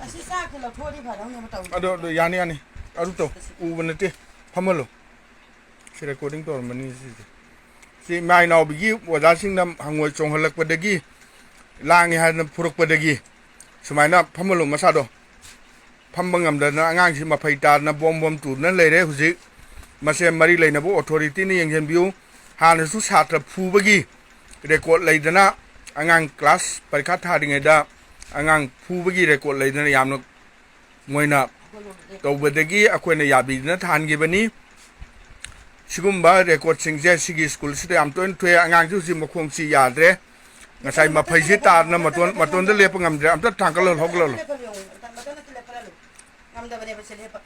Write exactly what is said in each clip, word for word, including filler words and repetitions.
ꯑꯁꯤ ꯆꯥꯛꯁꯦ ꯂꯧꯊꯣꯛꯑꯗꯤ ꯐꯗꯧꯅꯦꯕ ꯇꯧꯔꯤꯁꯦ꯫ ꯑꯗꯣ, ꯑꯗꯣ ꯌꯥꯅꯤ, ꯌꯥꯅꯤ꯫ ꯑꯗꯨ ꯇꯧ꯫ ꯎꯕ ꯅꯠꯇꯦ꯫ ꯐꯝꯍꯜꯂꯨ꯫ ꯁꯤ ꯔꯦꯀꯣꯔꯗꯤꯡ ꯇꯧꯔꯝꯃꯅꯤ ꯁꯤꯁꯦ꯫ ꯁꯤ ꯏꯃꯥ ꯏꯅꯥꯎꯕꯤꯒꯤ ꯑꯣꯖꯥꯁꯤꯡꯅ ꯍꯪꯉꯣꯏ ꯆꯣꯡꯍꯜꯂꯛꯄꯗꯒꯤ, ꯂꯥꯡꯉꯦ ꯍꯥꯏꯗꯅ ꯐꯨꯔꯛꯄꯗꯒꯤ ꯁꯨꯃꯥꯏꯅ ꯐꯝꯍꯜꯂꯨ ꯃꯁꯥꯗꯣ꯫ ꯐꯝꯕ ꯉꯝꯗꯗꯅ ꯑꯉꯥꯡꯁꯤ ꯃꯐꯩ ꯇꯥꯗꯅ ꯕꯣꯝ ꯕꯣꯝ ꯇꯨꯗꯅ ꯂꯩꯔꯦ ꯍꯧꯖꯤꯛ꯫ ꯃꯁꯦ ꯃꯔꯤ ꯂꯩꯅꯕ ꯑꯣꯊꯣꯔꯤꯇꯤꯅ ꯌꯦꯡꯁꯤꯟꯕꯤꯌꯨ꯫ ꯍꯥꯟꯅꯁꯨ ꯁꯥꯇ꯭ꯔ ꯐꯨꯕꯒꯤ ꯔꯦꯀꯣꯔꯠ ꯂꯩꯗꯅ, ꯑꯉꯥꯡ ꯀ꯭ꯂꯥꯁ ꯄꯔꯤꯈꯥ ꯊꯥꯔꯤꯉꯩꯗ ꯑꯉꯥꯡ ꯐꯨꯕꯒꯤ ꯔꯦꯀꯣꯔꯠ ꯂꯩꯗꯅ ꯌꯥꯝꯅ ꯃꯣꯏꯅ ꯇꯧꯕꯗꯒꯤ ꯑꯩꯈꯣꯏꯅ ꯌꯥꯕꯤꯗꯨꯅ ꯊꯥꯍꯟꯈꯤꯕꯅꯤ꯫ ꯁꯤꯒꯨꯝꯕ ꯔꯦꯀꯣꯔꯠꯁꯤꯡꯁꯦ ꯁꯤꯒꯤ ꯁ꯭ꯀꯨꯜꯁꯤꯗ ꯌꯥꯝ ꯇꯣꯏꯅ ꯊꯣꯛꯑꯦ꯫ ꯑꯉꯥꯡꯁꯤ ꯍꯧꯖꯤꯛ ꯃꯈꯣꯡꯁꯤ ꯌꯥꯗ꯭ꯔꯦ꯫ ꯉꯁꯥꯏ ꯃꯐꯩꯁꯤ ꯇꯥꯗꯅ ꯃꯇꯣꯟ, ꯃꯇꯣꯟꯗ ꯂꯦꯞꯄ ꯉꯝꯗ꯭ꯔꯦ꯫ ꯑꯝꯇ ꯊꯥꯡꯒꯠꯍꯜꯂꯨ, ꯍꯧꯒꯠꯍꯜꯂꯨ꯫ ꯉꯝꯗꯕꯅꯦꯕ ꯁꯦ ꯂꯦꯞꯄ꯫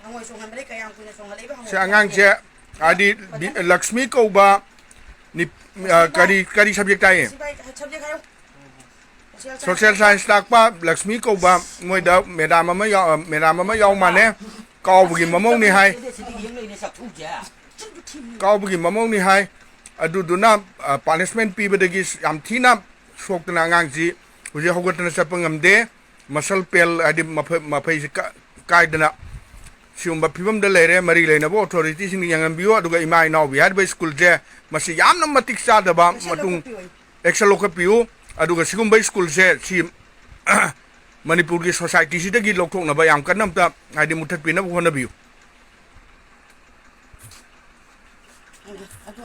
ꯍꯪꯉꯣꯏ ꯆꯣꯡꯍꯟꯕꯗꯩ ꯀꯌꯥꯝ ꯀꯨꯏꯅ ꯆꯣꯡꯍꯜꯂꯛꯏꯕ ꯍꯪꯉꯣꯏ ꯁꯦ ꯑꯉꯥꯡꯁꯦ ꯍꯥꯏꯗꯤ ꯕꯤ-, ꯂꯛꯁꯃꯤ ꯀꯧꯕ ꯅꯤ-, ꯑ, ꯀꯔꯤ, ꯀꯔꯤ ꯁꯕꯖꯦꯛ ꯇꯥꯛꯏ? ꯁꯤ ꯚꯥꯏ, ꯁꯕꯖꯦꯛ ꯍꯥꯏꯌꯣ꯫ ꯁꯣꯁꯤꯌꯦꯜ ꯁꯥꯏꯟꯁ ꯇꯥꯛꯄ ꯂꯛꯁꯃꯤ ꯀꯧꯕ ꯃꯣꯏꯗ ꯃꯦꯗꯥꯝ ꯑꯃ ꯌꯥꯎ-, ꯃꯦꯗꯥꯝ ꯑꯃ ꯌꯥꯎ ꯃꯥꯜꯂꯦ꯫ ꯀꯥꯎꯕꯒꯤ ꯃꯃꯧꯅꯤ ꯍꯥꯏ꯫ ꯀꯥꯎꯕꯒꯤ ꯃꯃꯧꯅꯤ ꯍꯥꯏ꯫ ꯑꯗꯨꯗꯨꯅ, ꯑ, ꯄꯥꯅꯤꯁꯃꯦꯟ ꯄꯤꯕꯗꯒꯤ ꯌꯥꯝ ꯊꯤꯅ ꯁꯣꯛꯇꯅ ꯑꯉꯥꯡꯁꯤ ꯍꯧꯖꯤꯛ ꯍꯧꯒꯠꯇꯅ ꯆꯠꯄ ꯉꯝꯗꯦ꯫ ꯃꯁꯜ ꯄꯦꯜ ꯍꯥꯏꯗꯤ ꯃꯐꯩ-, ꯃꯐꯩꯁꯤ ꯀ-, ꯀꯥꯏꯗꯅ ꯁꯤꯒꯨꯝꯕ ꯐꯤꯕꯝꯗ ꯂꯩꯔꯦ꯫ ꯃꯔꯤ ꯂꯩꯅꯕ ꯑꯣꯊꯣꯔꯤꯇꯤꯁꯤꯡꯅ ꯌꯦꯡꯍꯟꯕꯤꯌꯨ꯫ ꯑꯗꯨꯒ ꯏꯃꯥ ꯏꯅꯥꯎꯕꯤ ꯍꯥꯏꯔꯤꯕ ꯁ꯭ꯀꯨꯜꯁꯦ ꯃꯁꯤ ꯌꯥꯝꯅ ꯃꯇꯤꯛ ꯆꯥꯗꯕ ꯑꯦꯛꯁꯟ ꯃꯇꯨꯡ ꯂꯧꯈꯠꯄꯤꯌꯨ꯫ ꯑꯦꯛꯁꯟ ꯂꯧꯈꯠꯄꯤꯌꯨ꯫ ꯑꯗꯨꯒ ꯁꯤꯒꯨꯝꯕ ꯁ꯭ꯀꯨꯜꯁꯦ ꯁꯤ ꯃꯅꯤꯄꯨꯔꯒꯤ ꯁꯣꯁꯥꯏꯇꯤꯁꯤꯗꯒꯤ ꯂꯧꯊꯣꯛꯅꯕ ꯌꯥꯝ ꯀꯟꯅ ꯑꯝꯇ ꯍꯥꯏꯗꯤ ꯃꯨꯊꯠꯄꯤꯅꯕ ꯍꯣꯠꯅꯕꯤꯌꯨ꯫ ꯑꯗꯨ